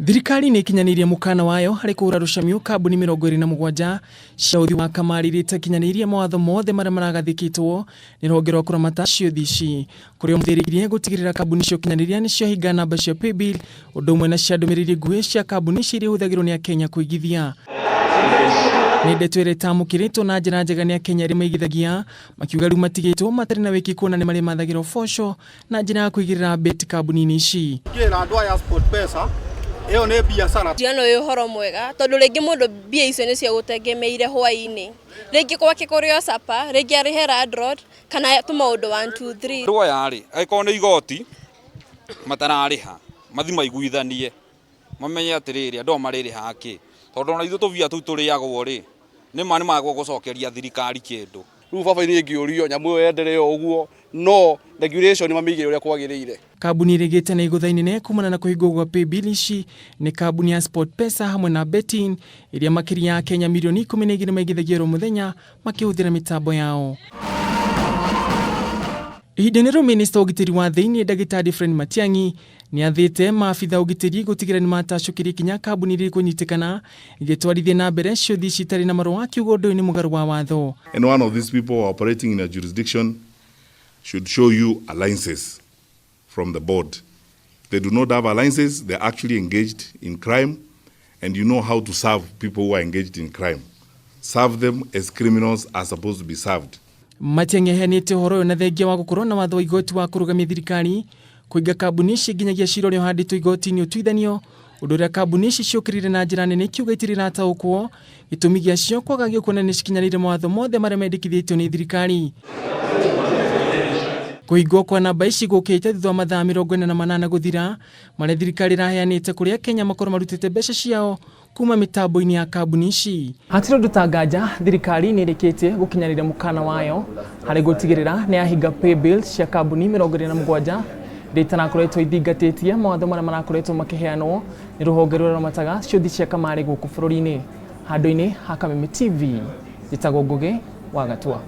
Thirikari nĩ ĩkinyanĩirie mũkana wayo harĩ kũhũra rũcamiũ kambuni 27 cia ũthi wa kamari iria itakinyanĩirie mawatho mothe marĩa maragathĩkĩtwo nĩ rũhonge rwa kũramata ciũthi ici, kũrĩa ũmũthĩ ĩrĩkirie gũtigĩrĩra kambuni icio kinyanĩria nĩ ciahinga namba cia paybill ũndũ ũmwe na cia ndũmĩrĩri nguhĩ cia kambuni ici iria ihũthagĩrwo nĩ Akenya kũigithia. Nĩ ndeto ĩrĩa ĩtamũkĩrĩtwo na njĩra njega nĩ Akenya arĩa maigithagia, makiuga rĩu matigĩtwo matarĩ na wĩki kuona nĩ marĩmathagĩra ũboco na njĩra ya kũigĩrĩra beti kambuni-inĩ ici. Ngĩra andũ aya SportPesa ĩyo nĩ biacara. Ndĩrona wĩ ũhoro mwega tondũ rĩngĩ mũndũ mbia icio nĩcio egũtengemeire hwaĩ-inĩ, rĩngĩ gwake kũrĩ o capa, rĩngĩ arĩhe landlord kana tũmaũndũ 1 2 3. Andũ aya rĩ, angĩkorwo nĩ igoti matararĩha, mathiĩ maiguithanie, mamenye atĩrĩrĩ, andũ aya marĩrĩhaga kĩ, tondũ ona ithuĩ tũbia tũu tũrĩagwo rĩ, nĩma nĩ magũcokeria thirikari kĩndũ. Rĩu baba niĩ ngĩũrio nyamũ ĩyo yenderee o ũguo no regulation mamĩige ũrĩa kwagĩrĩire. Kambuni ĩrĩa ĩgĩte na igũtha inene kumana na kũhingwo gwa paybill ici nĩ kambuni ya SportPesa hamwe na Betin ĩrĩa makĩria ya Akenya mirioni 12 maigithagia oro mũthenya makĩhũthĩra mĩtambo yao. Ihinda-inĩ rĩu minista wa ũgitĩri wa thĩinĩ ndagĩtarĩ Fred Matiang'i nĩ athĩte maabitha a ũgitĩri gũtigĩrĩra nĩ matacũkĩria ikinya kambuni iria ikũnyitĩkana igĩtwarithia na mbere ciũthi ici itarĩ na marũa akiuga ũndũ ũyũ nĩ mũgarũ wa watho. And one of these people who are operating in a jurisdiction should show you alliances from the board. They do not have alliances, they're actually engaged in crime, and you know how to serve people who are engaged in crime. Serve them as criminals are supposed to be served. Matiang'i aheanĩte ũhoro ũyũ na thengia wa gũkorwo na watho wa igoti wa kũrũgamia thirikari kũinga kambuni ici nginyagia cira ũrĩa ũhandĩtwo igoti-inĩ ũtuithanio, ũndũ ũrĩa kambuni ici ciũkĩrĩire na njĩra nene ikiuga itirĩ irataũkwo gĩtũmi gĩacio kwaga gĩkuona nĩ cikinyanĩire mawatho mothe marĩa mendekithĩtio nĩ thirikari. Kũhingwo kwa namba ici gũkĩte thutha wa mathaa 48 gũthira marĩa thirikari ĩraheanĩte kũrĩ Akenya makorwo marutĩte mbeca ciao kuma mĩtambo-inĩ ya kambuni ici. Hatirĩ ũndũ ta nganja thirikari nĩ ĩrĩkĩtie gũkinyanĩria mũkana wayo harĩ gũtigĩrĩra nĩ yahinga paybill cia kambuni 27 iria itarakoretwo ithingatĩtie mawatho marĩa marakoretwo makĩheanwo nĩ rũhonge rũrĩa rũramataga ciũthi cia kamarĩ gũkũ bũrũri-inĩ. Handũ-inĩ ha Kameme TV, njĩtagwo Ngũgĩ wa Gatua.